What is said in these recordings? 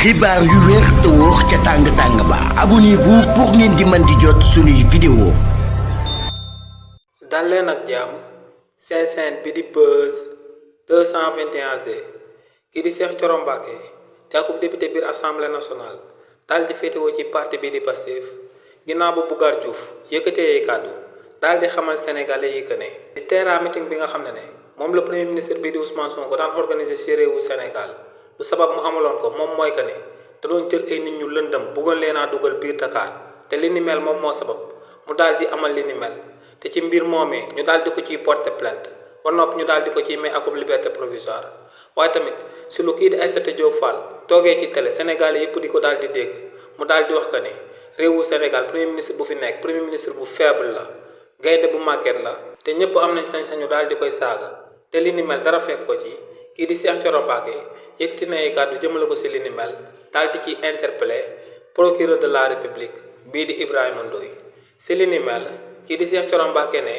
xibaar yu wér te wóor ca tàng ba abonnez-vous pour ngeen di mën di jot suñuy vidéo. dal leen ak jàmm seen chaîne bi di Buzz 221D kii di Cheikh Thioro Mbacké te akub député biir assemblée nationale daal di féetewoo ci parti bi di Pastef ginnaaw ba Bougar Diouf yëkkatee kàddu daal di xamal sénégalais yi que ne di teera meeting bi nga xam ne moom la premier ministre bi di Ousmane Sonko daan organiser ci réewu Sénégal lu sabab mu amaloon ko moom mooy que ne da doon jël ay nit ñu lëndëm bëggoon leen a dugal biir Dakar te li ni mel moom moo sabab mu daal di amal li ni mel te ci mbir moomee ñu daal di ko ciy porter plainte ba noppi ñu daal di ko ciy may akub liberté provisoire waaye tamit si lu kii di Aïssata Diop Fall toogee ci télé Sénégal yëpp di ko daal di dégg mu daal di wax que ne réewu Sénégal premier ministre bu fi nekk premier ministre bu faible la gaynde bu màgget la te ñëpp am nañ sañ-sañu daal di koy saaga te li ni mel dara fekk ko ci kii di Cheikh Thioro Mbacké yëkkati na ay kàddu jëmale ko si li ni mel daal di ciy interpellé procureur de la république bii di Ibrahima Ndoye si li ni mel kii di Cheikh Thioro Mbacké ne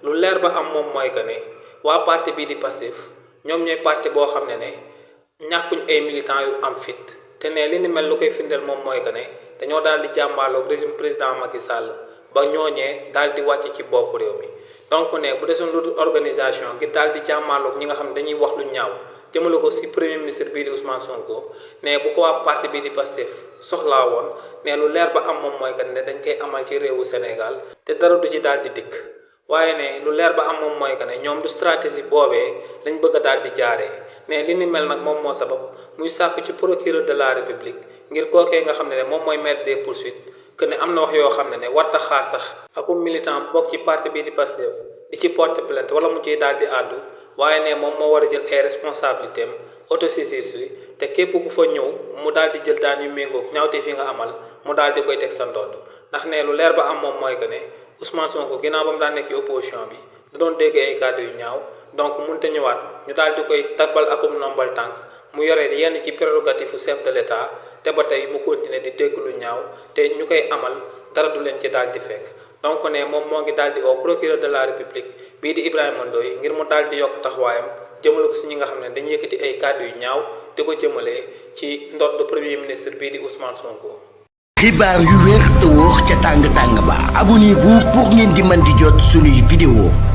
lu leer ba am moom mooy que ne waa parti bii di Pastef ñoom ñooy parti boo xam ne ñàkkuñ ay militants yu am fit te ne li ni mel lu koy firndeel moom mooy que ne dañoo daal di jàmbaaloog régime président Macky Sall ba ñooñee daal di wàcc ci bopp réew mi donc ne bu desoon lu dul organisation ngir daal di jàmmaaloog ñi nga xam ne dañuy wax lu ñaaw jëmale ko si premier ministre bii di Ousmane Sonko ne bu ko waa parti bii di Pastef soxlaa woon ne lu leer ba am moom mooy que ne dañ koy amal ci réewu Sénégal te dara du ci daal di dikk waaye ne lu leer ba am moom mooy que ne ñoom du stratégie boobee lañ bëgg a daal di jaaree ne li ni mel nag moom moo sabab muy sàkk ci procureur de la république ngir kookee nga xam ne moom mooy maître des poursuites que ne am na wax yoo xam ne warta xaar sax akum militant bokk ci parti bii di Pastef di ci porter plainte wala mu ciy daal di àddu waaye ne moom moo war a jël ay responsabilités am autosaisir si te képp ku fa ñëw mu daal di jël daan yu méngoog ñaawte fi nga amal mu daal di koy teg sa ndodd ndax ne lu leer ba am moom mooy que ne Ousmane Sonko ginnaaw ba mu daan nekk ci opposition bi da doon dégg ay kàddu yu ñaaw donc mënut a ñëwaat ñu daal di koy tabbal akum nombal tànk mu yore yenn ci prérogative u chef de l'État te ba tey mu continuer di dégg lu ñaaw te ñu koy amal dara du leen ci daal di fekk donc ne moom moo ngi daal di au procureur de la république bii di Ibrahima Ndoye ngir mu daal di yokk taxawaayam jëmale ko si ñi nga xam ne dañuy yëkkati ay kàddu yu ñaaw di ko jëmalee ci ndodd premier ministre bii di Ousmane Sonko. xibaar yu wér te wóor ca tàng ba abonnez-vous pour ngeen di mën di jot suñuy vidéo.